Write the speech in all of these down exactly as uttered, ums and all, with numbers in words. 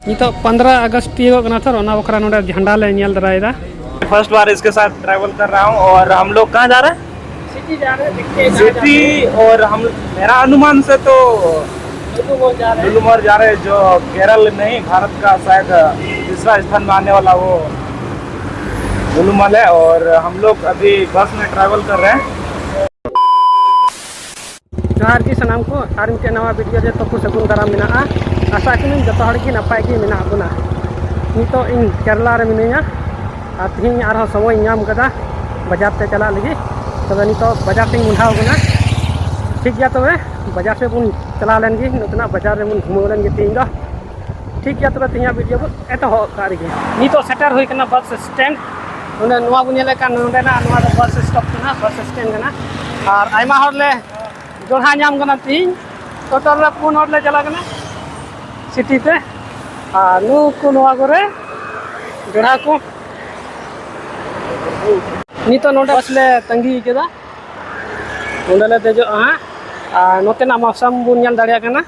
ᱱᱤᱛᱚᱜ ᱯᱚᱱᱫᱽᱨᱚ ᱟᱜᱚᱥᱴ ᱛᱤᱭᱳᱜᱚᱜ ᱠᱟᱱᱟ ᱛᱚ, ᱚᱱᱟ ᱵᱟᱠᱷᱨᱟ ᱱᱚᱰᱮ ᱡᱷᱟᱱᱰᱟ ᱞᱮ ᱧᱮᱞ ᱫᱟᱨᱟᱭᱮᱫᱟ᱾ फर्स्ट बार इसके साथ ट्रैवल कर रहा हूँ। और हम लोग कहाँ जा रहे हैं? सिटी जा रहे हैं, देखते हैं कहाँ जा रहे हैं। सिटी। और हम, मेरा अनुमान से तो लुलु मॉल जा रहे हैं। लुलु मॉल जा रहे हैं, जो केरल नहीं, भारत का शायद तीसरा स्थान में आने वाला वो लुलु मॉल है। और हम लोग अभी बस में ट्रैवल कर रहे हैं। ᱡᱚᱦᱟᱨ ᱜᱮ ᱥᱟᱱᱟᱢ ᱠᱚ, ᱟᱨ ᱢᱤᱫᱴᱮᱱ ᱱᱟᱣᱟ ᱵᱷᱤᱰᱤᱭᱳ ᱨᱮ ᱛᱚᱠᱚ ᱥᱟᱹᱜᱩᱱ ᱫᱟᱨᱟᱢ ᱢᱮᱱᱟᱜᱼᱟ᱾ ᱟᱥᱟ ᱠᱟᱹᱱᱟᱹᱧ ᱡᱚᱛᱚ ᱦᱚᱲ ᱜᱮ ᱱᱟᱯᱟᱭ ᱜᱮ ᱢᱮᱱᱟᱜ ᱵᱚᱱᱟ᱾ ᱱᱤᱛᱚᱜ ᱤᱧ ᱠᱮᱨᱞᱟ ᱨᱮ ᱢᱤᱱᱟᱹᱧᱟ ᱟᱨ ᱛᱮᱦᱮᱧ ᱟᱨᱦᱚᱸ ᱥᱚᱢᱚᱭ ᱤᱧ ᱧᱟᱢ ᱠᱟᱫᱟ ᱵᱟᱡᱟᱨ ᱛᱮ ᱪᱟᱞᱟᱜ ᱞᱟᱹᱜᱤᱫ᱾ ᱛᱚᱵᱮ ᱱᱤᱛᱚᱜ ᱵᱟᱡᱟᱨ ᱛᱮᱧ ᱢᱚᱦᱰᱟᱣ ᱠᱟᱱᱟ᱾ ᱴᱷᱤᱠ ᱜᱮᱭᱟ, ᱛᱚᱵᱮ ᱵᱟᱡᱟᱨ ᱥᱮᱫ ᱵᱚᱱ ᱪᱟᱞᱟᱣ ᱞᱮᱱ ᱜᱮ, ᱱᱚᱛᱮᱱᱟᱜ ᱵᱟᱡᱟᱨ ᱨᱮᱵᱚᱱ ᱜᱷᱩᱢᱟᱹᱣ ᱞᱮᱱ ᱜᱮ ᱛᱮᱦᱮᱧ ᱫᱚ᱾ ᱴᱷᱤᱠ ᱜᱮᱭᱟ, ᱛᱚᱵᱮ ᱛᱮᱦᱮᱧᱟᱜ ᱵᱷᱤᱰᱤᱭᱳ ᱵᱚᱱ ᱮᱛᱚᱦᱚᱵ ᱠᱟᱜ ᱨᱮᱜᱮ᱾ ᱱᱤᱛᱚᱜ ᱥᱮᱴᱮᱨ ᱦᱩᱭ ᱠᱟᱱᱟ ᱵᱟᱥ ᱥᱴᱮᱱᱰ᱾ ᱱᱚᱰᱮ ᱱᱚᱣᱟ ᱵᱚᱱ ᱧᱮᱞᱮᱫ ᱠᱟᱱ ᱱᱚᱰᱮᱱᱟᱜ, ᱱᱚᱣᱟ ᱫᱚ ᱵᱟᱥ ᱥᱴᱚᱯ ᱠᱟᱱᱟ, ᱵᱟᱥ ᱥᱴᱮᱱᱰ ᱠᱟᱱᱟ᱾ ᱟᱨ ᱟᱭᱢᱟ ᱦᱚᱲ ᱞᱮ ᱡᱚᱲᱦᱟ ᱧᱟᱢ ᱠᱟᱱᱟ ᱛᱤᱦᱤᱧ᱾ ᱴᱳᱴᱟᱞ ᱨᱮ ᱯᱩᱱ ᱦᱚᱲ ᱞᱮ ᱪᱟᱞᱟᱜ ᱠᱟᱱᱟ ᱥᱤᱴᱤ ᱛᱮ᱾ ᱟᱨ ᱱᱩᱠᱩ ᱱᱚᱣᱟ ᱠᱚᱨᱮ ᱡᱚᱲᱦᱟ ᱠᱚ᱾ ᱱᱤᱛᱚᱜ ᱱᱚᱰᱮ ᱵᱟᱥ ᱞᱮ ᱛᱟᱺᱜᱤ ᱠᱮᱫᱟ, ᱱᱚᱰᱮ ᱞᱮ ᱫᱮᱡᱚᱜᱼᱟ ᱦᱟᱸᱜ᱾ ᱟᱨ ᱱᱚᱛᱮᱱᱟᱜ ᱢᱚᱣᱥᱟᱢ ᱵᱚᱱ ᱧᱮᱞ ᱫᱟᱲᱮᱭᱟᱜ ᱠᱟᱱᱟ,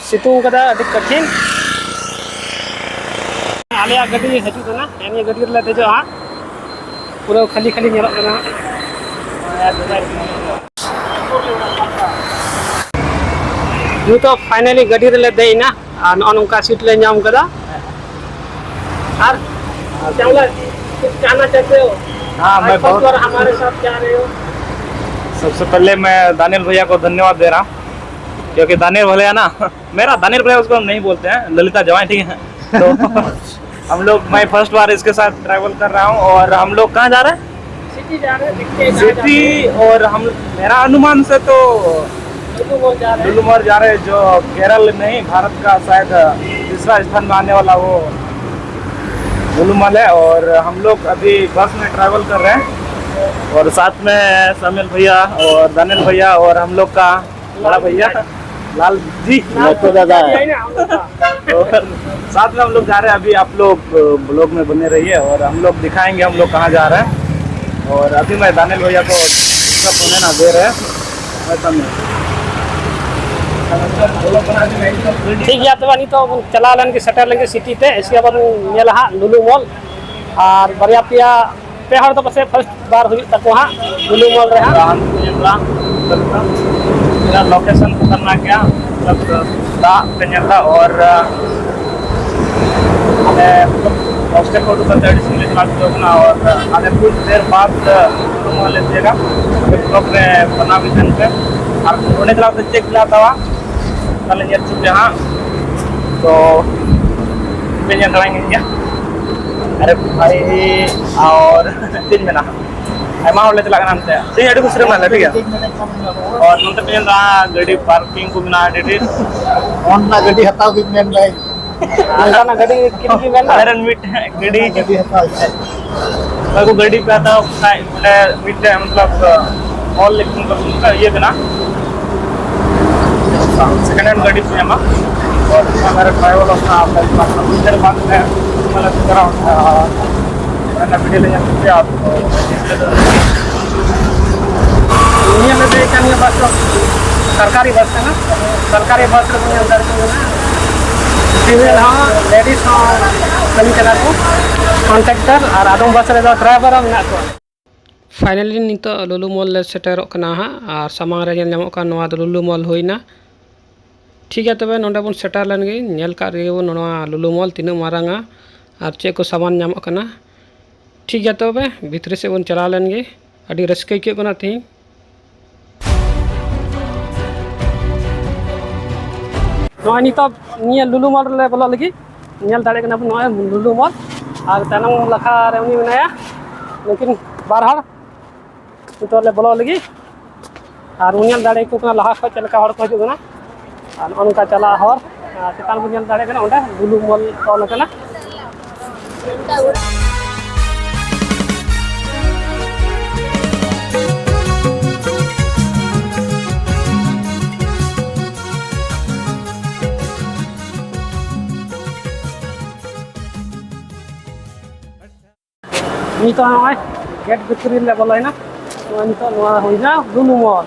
ᱥᱤᱛᱩᱝ ᱠᱟᱫᱟ ᱟᱹᱰᱤ ᱠᱟᱴᱷᱤᱱ᱾ ᱟᱞᱮᱭᱟᱜ ᱜᱟᱹᱰᱤ ᱦᱤᱡᱩᱜ ᱠᱟᱱᱟ, ᱱᱤᱭᱟᱹ ᱜᱟᱹᱰᱤ ᱨᱮᱞᱮ ᱫᱮᱡᱚᱜᱼᱟ ᱦᱟᱸᱜ᱾ ᱯᱩᱨᱟᱹ ᱠᱷᱟᱹᱞᱤ ᱠᱷᱟᱹᱞᱤ ᱧᱮᱞᱚᱜ ᱠᱟᱱᱟ᱾ ᱱᱤᱛᱚᱜ ᱯᱷᱟᱭᱱᱟᱞᱤ ᱜᱟᱹᱰᱤ ᱨᱮᱞᱮ ᱫᱮᱡ ᱮᱱᱟ ᱟᱨ ᱱᱚᱜᱼᱚ ᱱᱚᱝᱠᱟ ᱥᱤᱴ ᱞᱮ ᱧᱟᱢ ᱠᱟᱫᱟ᱾ ᱟᱨ ᱪᱟᱣᱞᱟ, ᱠᱩᱪ ᱠᱟᱦᱱᱟ ᱪᱟᱦᱛᱮ ᱦᱳ? हाँ, मैं बहुत बार हमारे साथ जा रहे हो। सबसे पहले मैं दानियल भैया को धन्यवाद दे रहा हूँ, क्योंकि दानियल भैया ना, मेरा दानियल भैया उसको हम नहीं बोलते हैं, ललिता जवाई, ठीक है। तो हम लोग, मैं फर्स्ट बार इसके साथ ट्रैवल कर रहा हूँ। और हम लोग कहाँ जा रहे हैं? सिटी जा रहे हैं, देखते हैं कहाँ जाते हैं। सिटी। और हम, मेरा अनुमान से तो लुलु मॉल जा रहे हैं। लुलु मॉल जा रहे हैं, जो केरल नहीं, भारत का शायद तीसरा स्थान में आने वाला वो लुलु मॉल है। और हम लोग अभी बस में ट्रैवल कर रहे हैं और साथ में सामिल भैया और दानियल भैया और हम लोग का बड़ा भैया लाल जी। लाल तो दादा है। और साथ में हम लोग जा रहे हैं। अभी आप लोग ब्लॉग में बने रहिए और हम लोग दिखाएंगे हम लोग कहाँ जा रहे हैं। और अभी मैं दानियल भैया को सब होने ना दे रहे हैं। मैं सामने। ᱴᱷᱤᱠ ᱜᱮᱭᱟ, ᱛᱚᱵᱮ ᱱᱤᱛᱚᱜ ᱵᱚᱱ ᱪᱟᱞᱟᱣ ᱞᱮᱱ ᱜᱮ, ᱥᱮᱴᱮᱨ ᱞᱮᱱ ᱜᱮ ᱥᱤᱴᱤ ᱛᱮ, ᱮᱥᱮ ᱟᱵᱟᱨ ᱵᱚᱱ ᱧᱮᱞᱟ ᱦᱟᱸᱜ ᱞᱩᱞᱩ ᱢᱚᱞ᱾ ᱟᱨ ᱵᱟᱨᱭᱟ ᱯᱮᱭᱟ, ᱯᱮ ᱦᱚᱲ ᱫᱚ ᱯᱟᱥᱮᱡ ᱯᱷᱟᱥᱴ ᱵᱟᱨ ᱦᱩᱭᱩᱜ ᱛᱟᱠᱚ ᱦᱟᱸᱜ ᱞᱩᱞᱩ ᱢᱚᱞ ᱨᱮ ᱦᱟᱸᱜ᱾ ᱨᱟᱱ ᱠᱚ ᱧᱮᱞ ᱫᱟ, ᱞᱳᱠᱮᱥᱚᱱ ᱠᱷᱟᱛᱟᱨᱱᱟᱠ ᱜᱮᱭᱟ, ᱢᱚᱛᱞᱚᱵ ᱫᱟᱜ ᱯᱮ ᱧᱮᱞ ᱫᱟ, ᱟᱨ ᱟᱞᱮ ᱦᱳᱥᱴᱮᱞ ᱠᱷᱚᱱ ᱩᱰᱩᱠ ᱠᱟᱛᱮ ᱟᱹᱰᱤ ᱥᱟᱺᱜᱤᱧ ᱞᱮ ᱪᱟᱞᱟᱣ ᱪᱩᱠᱟᱹᱣ ᱠᱟᱱᱟ, ᱟᱨ ᱟᱞᱮ ᱠᱩᱪ ᱫᱮᱨ ᱵᱟᱫ ᱞᱩᱞᱩ ᱢᱚᱞ ᱞᱮ ᱛᱤᱭᱟᱹᱜᱟ᱾ ᱵᱞᱚᱜ ᱨᱮ ᱵᱮᱱᱟᱣ ᱜᱮ ᱛᱟᱦᱮᱱ ᱯᱮ, ᱟᱨ ᱚᱸᱰᱮ ᱪᱟᱞᱟᱣ ᱠᱟᱛᱮ ᱪᱮᱫ ᱞᱮ ᱦᱟᱛᱟᱣᱟ, ᱛᱟᱦᱞᱮ ᱧᱮᱞ ᱦᱚᱪᱚ ᱯᱮ ᱦᱟᱸᱜ᱾ ᱛᱚ ᱯᱮ ᱧᱮᱞ ᱫᱟᱲᱮᱭᱟᱜ ᱜᱮᱭᱟ᱾ ᱟᱨᱮ ᱵᱷᱟᱭ, ᱟᱨ ᱪᱮᱫ ᱤᱧ ᱢᱮᱱᱟ, ᱟᱭᱢᱟ ᱦᱚᱲ ᱞᱮ ᱪᱟᱞᱟᱜ ᱠᱟᱱᱟ ᱱᱚᱱᱛᱮ, ᱛᱮᱦᱮᱧ ᱟᱹᱰᱤ ᱠᱩᱥᱤ ᱨᱮ ᱢᱮᱱᱟᱜ ᱞᱮᱭᱟ, ᱴᱷᱤᱠ ᱜᱮᱭᱟ᱾ ᱟᱨ ᱱᱚᱱᱛᱮ ᱯᱮ ᱧᱮᱞ ᱫᱟ ᱜᱟᱹᱰᱤ ᱯᱟᱨᱠᱤᱝ ᱠᱚ ᱢᱮᱱᱟᱜᱼᱟ ᱟᱹᱰᱤ ᱰᱷᱮᱨ᱾ ᱚᱱᱟ ᱜᱟᱹᱰᱤ ᱦᱟᱛᱟᱣ ᱜᱤᱧ ᱢᱮᱱ ᱫᱟᱹᱧ᱾ ᱚᱱᱠᱟᱱᱟᱜ ᱜᱟᱹᱰᱤ ᱠᱤᱨᱤᱧ ᱜᱮ ᱢᱮᱱ ᱫᱟ᱾ ᱟᱞᱮ ᱨᱮᱱ ᱢᱤᱫᱴᱮᱱ ᱜᱟᱹᱰᱤ, ᱜᱟᱹᱰᱤ ᱦᱟᱛᱟᱣ ᱤᱪᱪᱷᱟ᱾ ᱚᱠᱚᱭ ᱠᱚ ᱜᱟᱹᱰᱤ ᱯᱮ ᱦᱟᱛᱟᱣ ᱠᱷᱟᱡ, ᱚᱸᱰᱮ ᱢᱤᱫᱴᱮᱱ ᱢᱚᱛᱞᱚᱵ ᱚᱞ ᱞᱮᱠᱷᱟᱱ ᱫᱚ ᱚᱱᱠᱟ ᱤᱭᱟᱹ ᱠᱟᱱᱟ, ᱥᱮᱠᱮᱱᱰ ᱦᱮᱱᱰ ᱜᱟᱹᱰᱤ ᱯᱮ ᱧᱟᱢᱟ᱾ ᱟᱨ ᱚᱱᱟ ᱨᱮ ᱰᱨᱟᱭᱵᱷᱟᱨ ᱚᱱᱟ ᱟᱯᱮ ᱯᱟᱸᱪ ᱢᱤᱱᱤᱴ ᱵᱟᱫ ᱨᱮ ᱢᱟᱱᱮ ᱯᱮ ᱪᱟᱞᱟᱣ ᱚᱱᱟ ᱵᱷᱤᱰᱤᱭᱳ ᱞᱮ ᱧᱮᱞ ᱠᱮᱫᱟ᱾ ᱱᱤᱭᱟᱹ ᱞᱮ ᱫᱮᱡ ᱠᱟᱱ ᱜᱮᱭᱟ ᱵᱟᱥ ᱫᱚ, ᱥᱚᱨᱠᱟᱨᱤ ᱵᱟᱥ ᱠᱟᱱᱟ᱾ ᱥᱚᱨᱠᱟᱨᱤ ᱵᱟᱥ ᱨᱮ ᱧᱮᱞ ᱫᱟᱲᱮᱭᱟᱜ ᱠᱟᱱᱟ, ᱯᱷᱤᱢᱮᱞ ᱦᱚᱸ, ᱞᱮᱰᱤᱥ ᱦᱚᱸ ᱠᱟᱹᱢᱤ ᱠᱟᱱᱟ ᱠᱚ, ᱠᱚᱱᱴᱟᱠᱴᱟᱨ, ᱟᱨ ᱟᱫᱚᱢ ᱵᱟᱥ ᱨᱮᱫᱚ ᱰᱨᱟᱭᱵᱷᱟᱨ ᱦᱚᱸ ᱢᱮᱱᱟᱜ ᱠᱚᱣᱟ᱾ ᱯᱷᱟᱭᱱᱟᱞᱤ ᱱᱤᱛᱚᱜ ᱞᱩᱞᱩ ᱢᱚᱞ ᱞᱮ ᱥᱮᱴᱮᱨᱚᱜ ᱠᱟᱱᱟ ᱦᱟᱸᱜ, ᱟᱨ ᱥᱟᱢᱟᱝ ᱨᱮ ᱧᱮᱞ ᱧᱟᱢᱚᱜ ᱠᱟᱱ ᱱᱚᱣᱟ ᱫᱚ ᱞᱩᱞᱩ ᱢᱚᱞ ᱦᱩᱭᱱᱟ᱾ ᱴᱷᱤᱠ ᱜᱮᱭᱟ, ᱛᱚᱵᱮ ᱱᱚᱰᱮ ᱵᱚᱱ ᱥᱮᱴᱮᱨ ᱞᱮᱱ ᱜᱮ, ᱧᱮᱞ ᱠᱟᱜ ᱨᱮᱜᱮ ᱵᱚᱱ ᱱᱚᱣᱟ ᱞᱩᱞᱩ ᱢᱚᱞ ᱛᱤᱱᱟᱹᱜ ᱢᱟᱨᱟᱝᱟ ᱟᱨ ᱪᱮᱫ ᱠᱚ ᱥᱟᱢᱟᱱ ᱧᱟᱢᱚᱜ ᱠᱟᱱᱟ᱾ ᱴᱷᱤᱠ ᱜᱮᱭᱟ, ᱛᱚᱵᱮ ᱵᱷᱤᱛᱨᱤ ᱥᱮᱫ ᱵᱚᱱ ᱪᱟᱞᱟᱣ ᱞᱮᱱ ᱜᱮ, ᱟᱹᱰᱤ ᱨᱟᱹᱥᱠᱟᱹ ᱟᱹᱭᱠᱟᱹᱜ ᱠᱟᱱᱟ ᱛᱤᱦᱤᱧ᱾ ᱱᱚᱜᱼᱚᱭ ᱱᱤᱛᱚᱜ ᱱᱤᱭᱟᱹ ᱞᱩᱞᱩ ᱢᱚᱞ ᱨᱮᱞᱮ ᱵᱚᱞᱚᱜ ᱞᱟᱹᱜᱤᱫ᱾ ᱧᱮᱞ ᱫᱟᱲᱮᱭᱟᱜ ᱠᱟᱱᱟ ᱵᱚᱱ, ᱱᱚᱜᱼᱚᱭ ᱞᱩᱞᱩ ᱢᱚᱞ, ᱟᱨ ᱛᱟᱭᱱᱚᱢ ᱞᱟᱠᱷᱟ ᱨᱮ ᱩᱱᱤ ᱢᱮᱱᱟᱭᱟ, ᱱᱩᱠᱤᱱ ᱵᱟᱨ ᱦᱚᱲ᱾ ᱱᱤᱛᱚᱜ ᱞᱮ ᱵᱚᱞᱚᱜ ᱞᱟᱹᱜᱤᱫ, ᱟᱨ ᱵᱚᱱ ᱧᱮᱞ ᱫᱟᱲᱮᱭᱟᱠᱚ ᱠᱟᱱᱟ ᱞᱟᱦᱟ ᱠᱷᱚᱱ ᱪᱮᱫ ᱞᱮᱠᱟ ᱦᱚᱲ ᱠᱚ ᱦᱤᱡᱩᱜ ᱠᱟᱱᱟ᱾ ᱟᱨ ᱱᱚᱜᱼᱚ ᱱᱚᱝᱠᱟ ᱪᱟᱞᱟᱜ ᱦᱚᱨ, ᱟᱨ ᱪᱮᱛᱟᱱ ᱵᱚᱱ ᱧᱮᱞ ᱫᱟᱲᱮᱭᱟᱜ ᱠᱟᱱᱟ, ᱚᱸᱰᱮ ᱞᱩᱞᱩ ᱢᱚᱞ ᱚᱞ ᱟᱠᱟᱱᱟ᱾ ᱱᱤᱛᱚᱜ ᱱᱚᱜᱼᱚᱭ ᱜᱮᱴ ᱵᱷᱤᱛᱨᱤ ᱨᱮᱞᱮ ᱵᱚᱞᱚᱭᱮᱱᱟ᱾ ᱱᱚᱜᱼᱚᱭ ᱱᱤᱛᱚᱜ ᱱᱚᱣᱟ ᱦᱩᱭᱱᱟ ᱞᱩᱞᱩ ᱢᱚᱞ᱾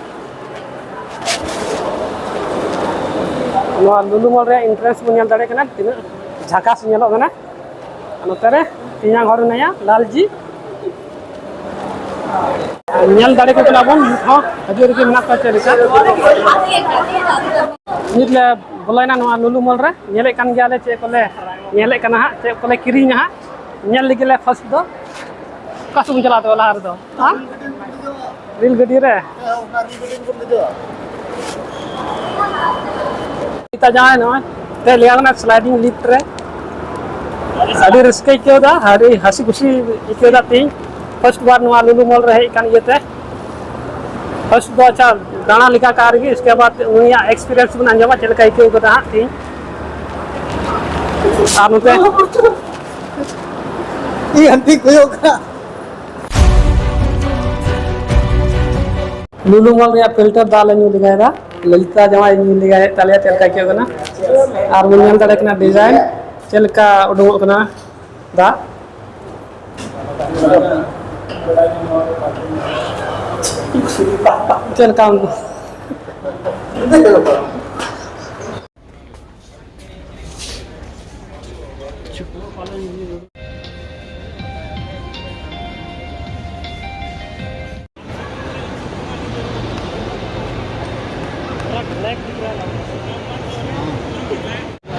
ᱱᱚᱣᱟ ᱞᱩᱞᱩ ᱢᱚᱞ ᱨᱮᱭᱟᱜ ᱮᱱᱴᱨᱮᱱᱥ ᱵᱚᱱ ᱧᱮᱞ ᱫᱟᱲᱮᱭᱟᱜ ᱠᱟᱱᱟ, ᱛᱤᱱᱟᱹᱜ ᱡᱷᱟᱠᱟᱥ ᱧᱮᱞᱚᱜ ᱠᱟᱱᱟ᱾ ᱟᱨ ᱱᱚᱛᱮ ᱨᱮ ᱛᱮᱧᱟᱝ ᱦᱚᱲ ᱢᱮᱱᱟᱭᱟ, ᱞᱟᱞᱡᱤ᱾ ᱟᱨ ᱧᱮᱞ ᱫᱟᱲᱮ ᱠᱚ ᱠᱟᱱᱟ ᱵᱚᱱ, ᱱᱤᱛ ᱦᱚᱸ ᱦᱟᱹᱡᱩᱜ ᱨᱮᱜᱮ ᱢᱮᱱᱟᱜ ᱠᱚᱣᱟ ᱪᱮᱫ ᱞᱮᱠᱟ᱾ ᱱᱤᱛ ᱞᱮ ᱵᱚᱞᱚᱭᱮᱱᱟ ᱱᱚᱣᱟ ᱞᱩᱞᱩ ᱢᱚᱞ ᱨᱮ, ᱧᱮᱞᱮᱫ ᱠᱟᱱ ᱜᱮᱭᱟᱞᱮ ᱪᱮᱫ ᱠᱚᱞᱮ ᱧᱮᱞᱮᱫ ᱠᱟᱱᱟ ᱦᱟᱸᱜ, ᱪᱮᱫ ᱠᱚᱞᱮ ᱠᱤᱨᱤᱧᱟ ᱦᱟᱸᱜ᱾ ᱧᱮᱞ ᱞᱟᱹᱜᱤᱫ ᱞᱮ ᱯᱷᱟᱥᱴ ᱫᱚ᱾ ᱚᱠᱟ ᱥᱮᱫ ᱵᱚᱱ ᱪᱟᱞᱟᱜ ᱛᱚᱵᱮ ᱞᱟᱦᱟ ᱨᱮᱫᱚ? ᱦᱮᱸ? ᱨᱮᱞ ᱜᱟᱹᱰᱤ ᱨᱮ? ᱱᱤᱛᱚᱜ ᱡᱟᱦᱟᱸᱭ ᱱᱚᱜᱼᱚᱭ ᱫᱮᱡ ᱞᱮᱭᱟ ᱠᱟᱱᱟ ᱥᱞᱟᱭᱰᱤᱝ ᱞᱤᱯᱷᱴ ᱨᱮ᱾ ᱟᱹᱰᱤ ᱨᱟᱹᱥᱠᱟᱹ ᱟᱹᱭᱠᱟᱹᱣ ᱮᱫᱟ, ᱟᱹᱰᱤ ᱦᱟᱹᱥᱤ ᱠᱩᱥᱤ ᱟᱹᱭᱠᱟᱹᱣ ᱮᱫᱟ ᱛᱮᱦᱮᱧ᱾ ᱯᱷᱟᱥᱴ ᱵᱟᱨ ᱱᱚᱣᱟ ᱞᱩᱞᱩ ᱢᱚᱞ ᱨᱮ ᱦᱮᱡ ᱟᱠᱟᱱ ᱤᱭᱟᱹᱛᱮ, ᱯᱷᱟᱥᱴ ᱫᱚ ᱟᱪᱪᱷᱟ ᱫᱟᱬᱟ ᱞᱮᱠᱟ ᱠᱟᱜ ᱨᱮᱜᱮ, ᱤᱥᱠᱮ ᱵᱟᱫ ᱩᱱᱤᱭᱟᱜ ᱮᱠᱥᱯᱤᱨᱤᱭᱮᱱᱥ ᱵᱚᱱ ᱟᱸᱡᱚᱢᱟ, ᱪᱮᱫ ᱞᱮᱠᱟ ᱟᱹᱭᱠᱟᱹᱣ ᱠᱟᱫᱟ ᱦᱟᱸᱜ ᱛᱮᱦᱮᱧ᱾ ᱟᱨ ᱱᱚᱛᱮ ᱤᱧ ᱦᱟᱱᱛᱮᱧ ᱠᱚᱭᱚᱜ ᱠᱟᱜ᱾ ᱞᱩᱞᱩ ᱢᱚᱞ ᱨᱮᱭᱟᱜ ᱯᱷᱤᱞᱴᱟᱨ ᱫᱟᱜ ᱞᱮ ᱧᱩ ᱞᱮᱜᱟᱭᱮᱫᱟ᱾ ᱞᱚᱞᱤᱛᱟ ᱡᱟᱶᱟᱭ ᱧᱩ ᱞᱮᱜᱟᱭᱮᱫ ᱛᱟᱞᱮᱭᱟ, ᱪᱮᱫ ᱞᱮᱠᱟ ᱟᱹᱭᱠᱟᱹᱜ ᱠᱟᱱᱟ᱾ ᱟᱨ ᱵᱚᱱ ᱧᱮᱞ ᱫᱟᱲᱮᱭᱟᱜ ᱠᱟᱱᱟ ᱰᱤᱡᱟᱭᱤᱱ ᱪᱮᱫ ᱞᱮᱠᱟ ᱩᱰᱩᱠᱚᱜ ᱠᱟᱱᱟ ᱫᱟᱜ᱾ ᱪᱮᱫ ᱞᱮᱠᱟ ᱩᱱᱠᱩ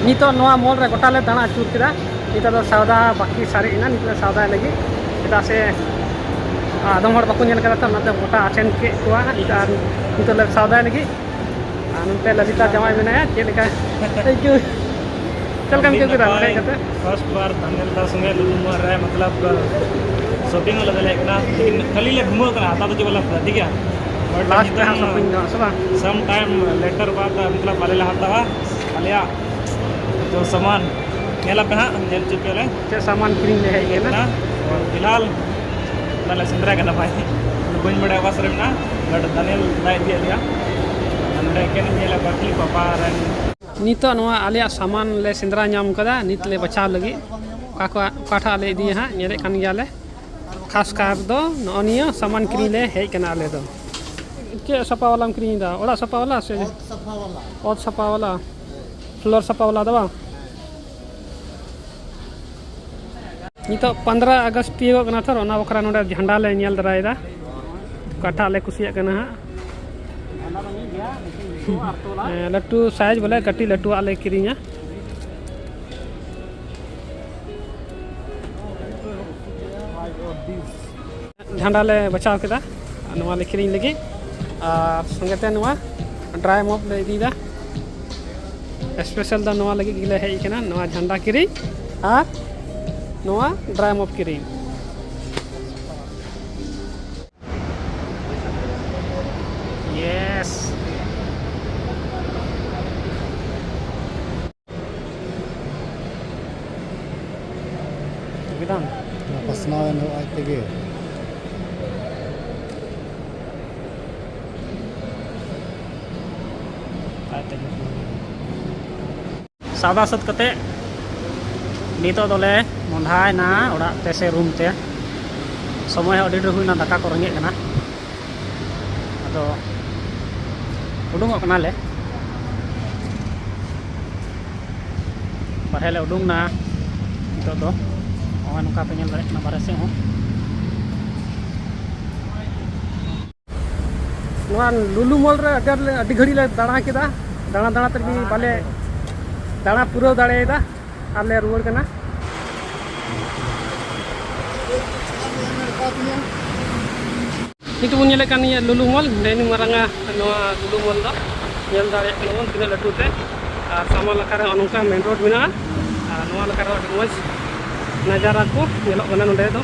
ᱱᱤᱛᱚᱜ ᱱᱚᱣᱟ ᱢᱚᱞ ᱨᱮ ᱜᱚᱴᱟ ᱞᱮ ᱫᱟᱬᱟ ᱟᱹᱪᱩᱨ ᱠᱮᱫᱟ᱾ ᱱᱤᱛᱚᱜ ᱫᱚ ᱥᱟᱣᱫᱟ ᱵᱟᱹᱠᱤ ᱥᱟᱨᱮᱡ ᱮᱱᱟ, ᱱᱤᱛᱚᱜ ᱫᱚ ᱥᱟᱣᱫᱟᱭ ᱞᱟᱹᱜᱤᱫ, ᱪᱮᱫᱟᱜ ᱥᱮ ᱟᱫᱚᱢ ᱦᱚᱲ ᱵᱟᱠᱚ ᱧᱮᱞ ᱠᱟᱫᱟ ᱛᱚ, ᱚᱱᱟᱛᱮ ᱜᱚᱴᱟ ᱟᱥᱮᱱ ᱠᱮᱫ ᱠᱚᱣᱟ᱾ ᱱᱤᱛᱚᱜ ᱟᱨ ᱱᱤᱛᱚᱜ ᱞᱮ ᱥᱟᱣᱫᱟᱭ ᱞᱟᱹᱜᱤᱫ᱾ ᱟᱨ ᱱᱚᱛᱮ ᱞᱚᱞᱤᱛᱟ ᱡᱟᱶᱟᱭ ᱢᱮᱱᱟᱭᱟ, ᱪᱮᱫ ᱞᱮᱠᱟ ᱟᱹᱭᱠᱟᱹᱣ, ᱪᱮᱫ ᱞᱮᱠᱟᱢ ᱟᱹᱰᱤ ᱟᱹᱭᱠᱟᱹᱣ ᱠᱮᱫᱟ ᱱᱚᱰᱮ ᱱᱟᱯᱟᱭ᱾ ᱦᱮᱡ ᱠᱟᱛᱮ? ᱯᱷᱟᱥᱴ ᱵᱟᱨ ᱫᱷᱟᱱᱮᱞ ᱫᱟ ᱥᱚᱸᱜᱮ ᱞᱩᱞᱩ ᱢᱚᱞ ᱨᱮ ᱢᱚᱛᱞᱚᱵ ᱥᱚᱯᱤᱝ ᱦᱚᱸᱞᱮ ᱫᱟᱲᱮᱭᱟᱜ ᱠᱟᱱᱟ, ᱞᱮᱠᱤᱱ ᱠᱷᱟᱹᱞᱤ ᱞᱮ ᱜᱷᱩᱢᱟᱹᱣ ᱠᱟᱱᱟ, ᱦᱟᱛᱟᱣ ᱫᱚ ᱪᱮᱫ ᱵᱟᱞᱮ ᱦᱟᱛᱟᱣᱟ, ᱴᱷᱤᱠ ᱜᱮᱭᱟ? But ᱞᱟᱥᱴ ᱨᱮ ᱦᱟᱸᱜ ᱱᱤᱛᱚᱝ ᱥᱚᱯᱤᱝ ᱫᱚ ᱦᱟᱸᱜ, ᱥᱮ ᱵᱟᱝ? Some time later ᱵᱟᱫ ᱢᱚᱛᱞᱚᱵ ᱟᱞᱮ ᱞᱮ ᱦᱟᱛᱟᱣᱟ ᱟᱞᱮᱭᱟᱜ ᱡᱚ ᱥᱟᱢᱟᱱ, ᱧᱮᱞ ᱟᱯᱮ ᱦᱟᱸᱜ, ᱧᱮᱞ ᱦᱚᱪᱚ ᱯᱮᱭᱟᱞᱮ᱾ ᱪᱮᱫ ᱥᱟᱢᱟᱱ ᱠᱤᱨᱤᱧ ᱞᱮ ᱦᱮᱡ ᱠᱟᱱᱟ? ᱯᱷᱤᱞᱦᱟᱞ ᱚᱱᱟ ᱞᱮ ᱥᱮᱸᱫᱽᱨᱟ ᱠᱟᱱᱟ ᱵᱷᱟᱭ, ᱵᱟᱹᱧ ᱵᱟᱲᱟᱭᱟ ᱚᱠᱟ ᱥᱮᱫ ᱨᱮ ᱢᱮᱱᱟᱜᱼᱟ, but ᱫᱟᱱᱤᱭᱮᱞ ᱫᱟᱭ ᱤᱫᱤᱭᱮᱫ ᱞᱮᱭᱟ᱾ ᱱᱚᱰᱮ ᱮᱠᱮᱱ ᱤᱧ ᱧᱮᱞᱮᱫ ᱠᱚᱣᱟ ᱠᱷᱟᱹᱞᱤ ᱯᱟᱯᱟ ᱨᱮᱱ᱾ ᱱᱤᱛᱚᱜ ᱱᱚᱣᱟ ᱟᱞᱮᱭᱟᱜ ᱥᱟᱢᱟᱱ ᱞᱮ ᱥᱮᱸᱫᱽᱨᱟ ᱧᱟᱢ ᱠᱟᱫᱟ, ᱱᱤᱛ ᱞᱮ ᱵᱟᱪᱷᱟᱣ ᱞᱟᱹᱜᱤᱫ ᱚᱠᱟ ᱠᱚ, ᱚᱠᱟᱴᱟᱜ ᱞᱮ ᱤᱫᱤᱭᱟ ᱦᱟᱸᱜ, ᱧᱮᱞᱮᱫ ᱠᱟᱱ ᱜᱮᱭᱟᱞᱮ᱾ ᱠᱷᱟᱥ ᱠᱟᱨ ᱫᱚ ᱱᱚᱜᱼᱚ ᱱᱤᱭᱟᱹ ᱥᱟᱢᱟᱱ ᱠᱤᱨᱤᱧ ᱞᱮ ᱦᱮᱡ ᱠᱟᱱᱟ ᱟᱞᱮ ᱫᱚ᱾ ᱪᱮᱫ ᱥᱟᱯᱷᱟ ᱵᱟᱞᱟᱢ ᱠᱤᱨᱤᱧ ᱮᱫᱟ? ᱚᱲᱟᱜ ᱥᱟᱯᱷᱟ ᱵᱟᱞᱟ ᱥᱮ? ᱚᱛ ᱥᱟᱯᱷᱟ ᱵᱟᱞᱟ᱾ ᱚᱛ ᱥᱟᱯᱷᱟ ᱵᱟᱞᱟ᱾ ᱯᱷᱞᱳᱨ ᱥᱟᱯᱷᱟ ᱵᱟᱞᱟ ᱫᱚ ᱵᱟᱝ? ᱱᱤᱛᱚᱜ ᱯᱚᱱᱫᱽᱨᱚ ᱟᱜᱚᱥᱴ ᱛᱤᱭᱳᱜᱚᱜ ᱠᱟᱱᱟ ᱛᱚ, ᱚᱱᱟ ᱵᱟᱠᱷᱨᱟ ᱱᱚᱰᱮ ᱡᱷᱟᱱᱰᱟ ᱞᱮ ᱧᱮᱞ ᱫᱟᱨᱟᱭᱮᱫᱟ, ᱚᱠᱟᱴᱟᱜ ᱞᱮ ᱠᱩᱥᱤᱭᱟᱜ ᱠᱟᱱᱟ ᱦᱟᱸᱜ᱾ ᱦᱮᱸ, ᱞᱟᱹᱴᱩ ᱥᱟᱭᱤᱡᱽ ᱵᱚᱞᱮ, ᱠᱟᱹᱴᱤᱡ ᱞᱟᱹᱴᱩᱣᱟᱜ ᱞᱮ ᱠᱤᱨᱤᱧᱟ᱾ ᱡᱷᱟᱱᱰᱟ ᱞᱮ ᱵᱟᱪᱷᱟᱣ ᱠᱮᱫᱟ, ᱟᱨ ᱱᱚᱣᱟ ᱞᱮ ᱠᱤᱨᱤᱧ ᱞᱟᱹᱜᱤᱫ, ᱟᱨ ᱥᱚᱸᱜᱮ ᱛᱮ ᱱᱚᱣᱟ ᱰᱨᱟᱭ ᱢᱚᱯ ᱞᱮ ᱤᱫᱤᱭᱮᱫᱟ᱾ ᱥᱯᱮᱥᱟᱞ ᱫᱚ ᱱᱚᱣᱟ ᱞᱟᱹᱜᱤᱫ ᱜᱮᱞᱮ ᱦᱮᱡ ᱟᱠᱟᱱᱟ, ᱱᱚᱣᱟ ᱡᱷᱟᱱᱰᱟ ᱠᱤᱨᱤᱧ ᱟᱨ ᱱᱚᱣᱟ ᱰᱨᱟᱭ ᱢᱚᱯ ᱠᱤᱨᱤᱧ᱾ ᱭᱮᱥ᱾ ᱠᱮᱫᱟᱢ? ᱱᱚᱣᱟ ᱯᱟᱥᱱᱟᱣ ᱮᱱ ᱦᱩᱭᱩᱜᱼᱟ ᱟᱡ ᱛᱮᱜᱮ᱾ ᱟᱡ ᱛᱮᱜᱮ᱾ ᱥᱟᱣᱫᱟ ᱥᱟᱹᱛ ᱠᱟᱛᱮ ᱱᱤᱛᱚᱜ ᱫᱚᱞᱮ ᱢᱚᱦᱰᱟᱭᱮᱱᱟ ᱚᱲᱟᱜ ᱛᱮ ᱥᱮ ᱨᱩᱢ ᱛᱮ᱾ ᱥᱚᱢᱚᱭ ᱦᱚᱸ ᱟᱹᱰᱤ ᱰᱷᱮᱨ ᱦᱩᱭᱱᱟ, ᱫᱟᱠᱟ ᱠᱚ ᱨᱮᱸᱜᱮᱡ ᱠᱟᱱᱟ᱾ ᱟᱫᱚ ᱩᱰᱩᱝᱚᱜ ᱠᱟᱱᱟᱞᱮ, ᱵᱟᱨᱦᱮ ᱞᱮ ᱩᱰᱩᱝ ᱱᱟ᱾ ᱱᱤᱛᱚᱜ ᱫᱚ ᱱᱚᱜᱼᱚᱭ ᱱᱚᱝᱠᱟ ᱯᱮ ᱧᱮᱞ ᱫᱟᱲᱮᱭᱟᱜ ᱠᱟᱱᱟ ᱵᱟᱨᱦᱮ ᱥᱮᱫ ᱦᱚᱸ᱾ ᱱᱚᱣᱟ ᱞᱩᱞᱩ ᱢᱚᱞ ᱨᱮ ᱟᱹᱰᱤ ᱟᱸᱴ ᱞᱮ, ᱟᱹᱰᱤ ᱜᱷᱟᱹᱲᱤᱡ ᱞᱮ ᱫᱟᱬᱟ ᱠᱮᱫᱟ᱾ ᱫᱟᱬᱟ ᱫᱟᱬᱟ ᱛᱮᱜᱮ ᱵᱟᱞᱮ, ᱫᱟᱬᱟ ᱯᱩᱨᱟᱹᱣ ᱫᱟᱲᱮᱭᱟᱫᱟ ᱟᱨ ᱞᱮ ᱨᱩᱣᱟᱹᱲ ᱠᱟᱱᱟ᱾ ᱱᱤᱛᱚᱜ ᱵᱚᱱ ᱧᱮᱞᱮᱫ ᱠᱟᱱ ᱱᱤᱭᱟᱹ ᱞᱩᱞᱩ ᱢᱚᱞ, ᱱᱤᱱᱟᱹᱜ ᱢᱟᱨᱟᱝᱟ ᱱᱚᱣᱟ ᱞᱩᱞᱩ ᱢᱚᱞ ᱫᱚ᱾ ᱧᱮᱞ ᱫᱟᱲᱮᱭᱟᱜ ᱠᱟᱱᱟ ᱵᱚᱱ ᱛᱤᱱᱟᱹᱜ ᱞᱟᱹᱴᱩ ᱛᱮ, ᱟᱨ ᱥᱟᱢᱟᱝ ᱱᱟᱠᱷᱟ ᱨᱮ ᱱᱚᱜᱼᱚ ᱱᱚᱝᱠᱟ ᱢᱮᱱ ᱨᱳᱰ ᱢᱮᱱᱟᱜᱼᱟ, ᱟᱨ ᱱᱚᱣᱟ ᱱᱟᱠᱷᱟ ᱨᱮ ᱟᱹᱰᱤ ᱢᱚᱡᱽ ᱱᱟᱡᱟᱨᱟ ᱠᱚ ᱧᱮᱞᱚᱜ ᱠᱟᱱᱟ ᱱᱚᱰᱮ ᱫᱚ᱾